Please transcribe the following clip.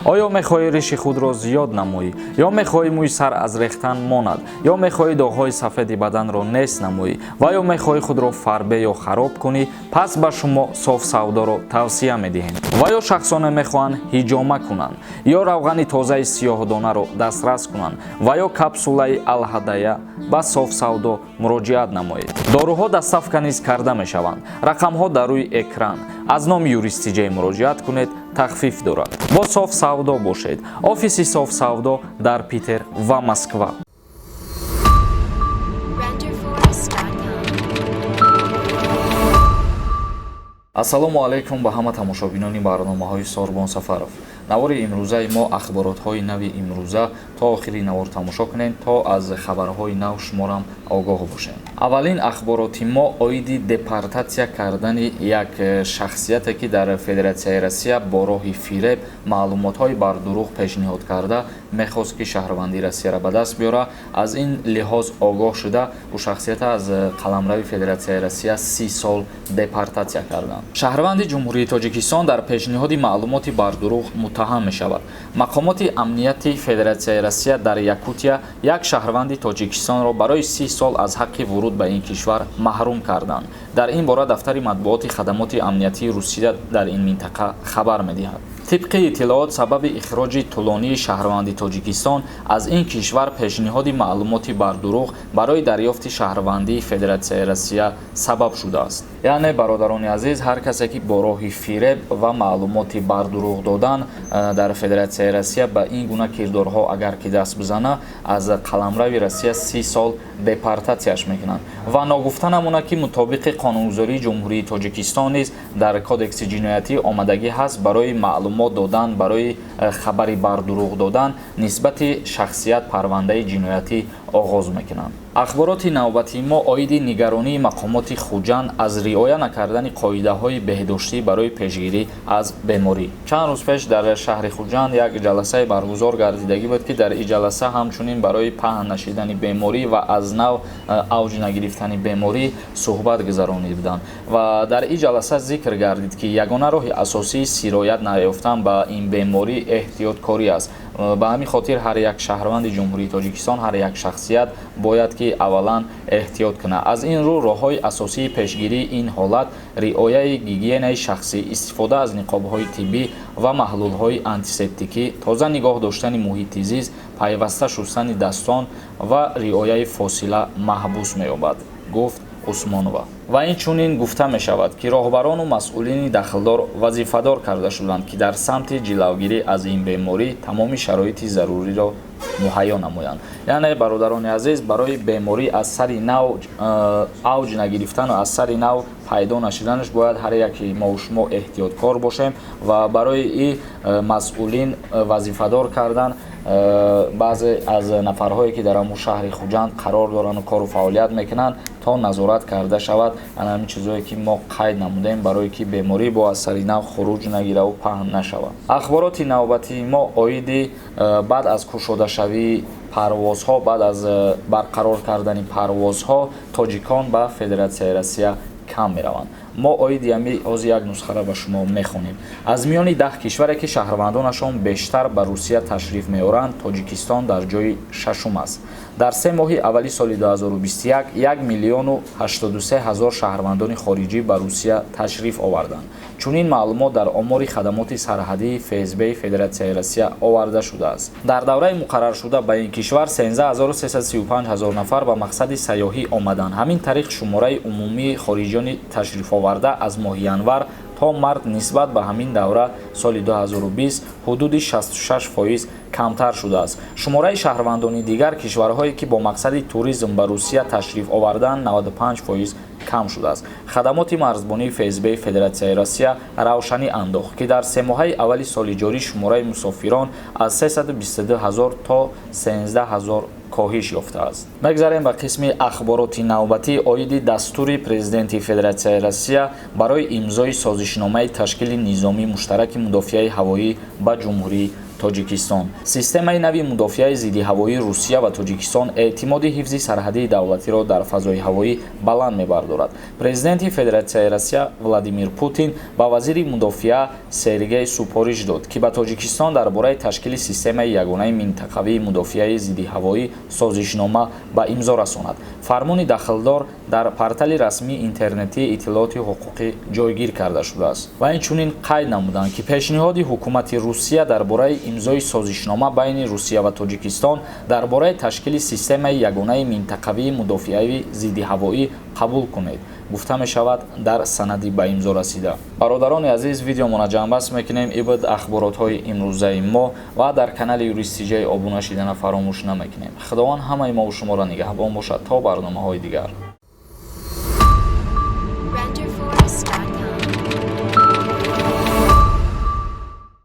Оё мехоҳӣ риши худро зиёд намоӣ, ё мехоҳӣ мӯи сар аз рехтан монад, ё мехоҳӣ доғҳои сафеди баданро нест намоӣ ва ё мехоҳӣ худро фарбе ё хароб кунӣ, пас ба шумо Соф Савдоро тавсия медиҳем. Ва ё шахсоне мехоҳанд ҳиҷома кунанд, ё равғани тозаи сиёҳдонаро дастрас кунанд ва ё капсулаи Алҳадая, ба Соф Савдо муроҷиат намоед. Доруҳо доставка низ карда мешаванд. Рақамҳо дар рӯи экран. Аз номи Юристиҷей муроҷиат кунед, тахфиф дорад. Бо Соф Савдо бошед. Офиси Соф Савдо дар Питер ва Москва. Renderforest.com. Ассалому алайкум ба ҳама тамошобинони барномаҳои Сорбон Сафаров. Навори имрӯзаи мо ахборотҳои нави имрӯза. То охири навор тамошо кунед, то аз хабарҳои нав шуморам огоҳ бошем. Аввалин ахбороти мо оиди депортатсия кардани як шахсияте, ки дар Федератсияи Россия бо роҳи фиреб маълумотҳои бардурӯғ пешниҳод карда, мехост, ки шаҳрвандии Россияро ба даст биёра. Аз ин лиҳоз огоҳ шуда, ӯ шахсията аз қаламрави Федератсияи Россия 30 сол депортатсия карданд. Шаҳрванди Ҷумҳурии Тоҷикистон дар пешниҳоди маълумоти бардурӯғ муттаҳам мешавад. Мақомоти амнияти Федератсияи Россия дар Якутия як шаҳрванди Тоҷикистонро барои 30 сол аз ҳаққи вуруд ба ин кишвар маҳрум карданд. Дар ин бора дафтари матбуоти хадамоти амниятии Русия дар ин минтақа хабар медиҳад. Тибқи иттилоот, сабаби ихроҷи тӯлонии шаҳрванди Тоҷикистон аз ин кишвар пешниҳоди маълумоти бардурӯғ барои дарёфти шаҳрвандии Федератсияи Россия сабаб шудааст. Яъне, бародарони азиз, ҳар касе, ки бо роҳи фиреб ва маълумоти бардурӯғ додан дар Федератсияи Россия ба ин гуна кирдорҳо агар ки даст бизана, аз қаламрави Россия 30 сол депортатсияш мекунанд. Ва ногуфта намонад, ки мутобиқи қонунгузории Ҷумҳурии Тоҷикистон низ дар Кодекси ҷиноятӣ омадагӣ ҳаст: барои маълумот додан, барои хабари бардурӯғ додан нисбати шахсият парвандаи ҷиноятӣ оғоз мекунанд. Ахбороти навбатии мо оиди нигаронии мақомоти Хуҷанд аз риоя накардани қоидаҳои беҳдоштӣ барои пешгирӣ аз беморӣ. Чанд рӯз пеш дар шаҳри Хуҷанд як ҷаласае баргузор гардидагӣ буд, ки дар ин ҷаласа ҳамчунин барои паҳн нашидани беморӣ ва аз нав авҷ нагирифтани беморӣ суҳбат гузаронида буданд. Ва дар ин ҷаласа зикр гардид, ки ягона роҳи асосии сироят наёфтан ба ин беморӣ эҳтиёткорӣ аст. Ба ҳамин хотир ҳар як шаҳрванди Ҷумҳурии Тоҷикистон, ҳар як шахсият бояд, ки аввалан эҳтиёт кунад. Аз ин рӯ роҳҳои асосии пешгирии ин ҳолат риояи гигиенаи шахсӣ, истифода аз ниқобҳои тиббӣ ва маҳлулҳои антисептикӣ, тоза нигоҳ доштани муҳити зист, пайваста шустани дастон ва риояи фосила маҳбус меёбад, гуфт Усмонова. Ва инчунин гуфта мешавад, ки роҳбарону масъулини дахлдор вазифадор карда шуданд, ки дар самти ҷилавгирӣ аз ин беморӣ тамоми шароити заруриро муҳайё намоянд. Яъне, бародарони азиз, барои беморӣ аз сари нав авҷ нагирифтану аз сари нав пайдо нашиданаш бояд ҳар яки мову шумо эҳтиёткор бошем. Ва барои и масъулин вазифадор кардан баъзе аз нафарҳое, ки дар ҳамун шаҳри Хуҷанд қарор доранд, кору фаъолият мекунанд, то назорат карда шавад ана ҳамин чизое, ки мо қайд намудем, барое ки беморӣ бо аз сари нав хуруҷ нагираву паҳн нашавад. Ахбороти навбатии мо оиди баъд аз кушодашавии парвозҳо, баъд аз барқарор кардани парвозҳо тоҷикон ба Федератсияи Россия кам мераванд. Мо оиди ҳами ҳозир як нусхара ба шумо мехонем. Аз миёни 10 кишваре, ки шаҳрвандонашон бештар ба Русия ташриф меоранд, Тоҷикистон дар ҷои шашум аст. Дар 3 моҳи аввали соли 2021 1 миллиону 83 ҳазор шаҳрвандони хориҷӣ ба Русия ташриф оварданд. Чунин маълумот дар омори хадамоти сарҳадии ФСБ Федератсияи Россия оварда шудааст. Дар давраи муқарраршуда ба ин кишвар 13335 ҳазор нафар ба мақсади сайёҳӣ омаданд. Ҳамин тариқ, шумораи умумии хориҷиёни ташрифоварда аз моҳи январ то март нисбат ба ҳамин давра соли 2020 ҳудуди 66% камтар шудааст. Шумораи шаҳрвандони дигар кишварҳое, ки бо мақсади туризм ба Русия ташриф оварданд, 95% кам шудааст. Хадамоти марзбонии ФСБ Федератсияи Россия равшанӣ андохт, ки дар семоҳаи аввали соли ҷорӣ шумораи мусофирон аз 322 ҳазор то 13 ҳазор коҳиш ёфтааст. Мегзарем ба қисми ахбороти навбатӣ оиди дастури президенти Федератсияи Россия барои имзои созишномаи ташкили низоми муштараки мудофиаи ҳавоӣ ба Ҷумҳурии Тоҷикистон. Тоҷикистон. Системаи нави мудофиаи зиддиҳавоии Русия ва Тоҷикистон эътимоди ҳифзи сарҳадии давлатиро дар фазои ҳавоӣ баланд мебардорад. Президенти Федератсияи Россия Владимир Путин ба вазири мудофиа Сергей супориш дод, ки ба Тоҷикистон дар бораи ташкили системаи ягонаи минтақавии мудофиаи зиддиҳавоӣ созишнома ба имзо расонад. Фармони дахлдор дар портали расмии интернетии иттилооти ҳуқуқӣ ҷойгир карда шудааст. Ва инчунин қайд намуданд, ки пешниҳоди ҳукумати Русия дар бораи имзои созишнома байни Русия ва Тоҷикистон дар бораи ташкили системаи ягонаи минтақавии мудофиаи зиддиҳавоӣ қабул кунед, гуфта мешавад дар санади ба имзо расида. Бародарони азиз, видеомона ҷамъбаст мекунем. Ин буд ахборотҳои имрӯзаи мо ва дар канали Юрист Тиҷай обуна шидана фаромӯш намекунем. Худованд ҳамаи мову шуморо нигаҳбон бошад то барномаҳои дигар.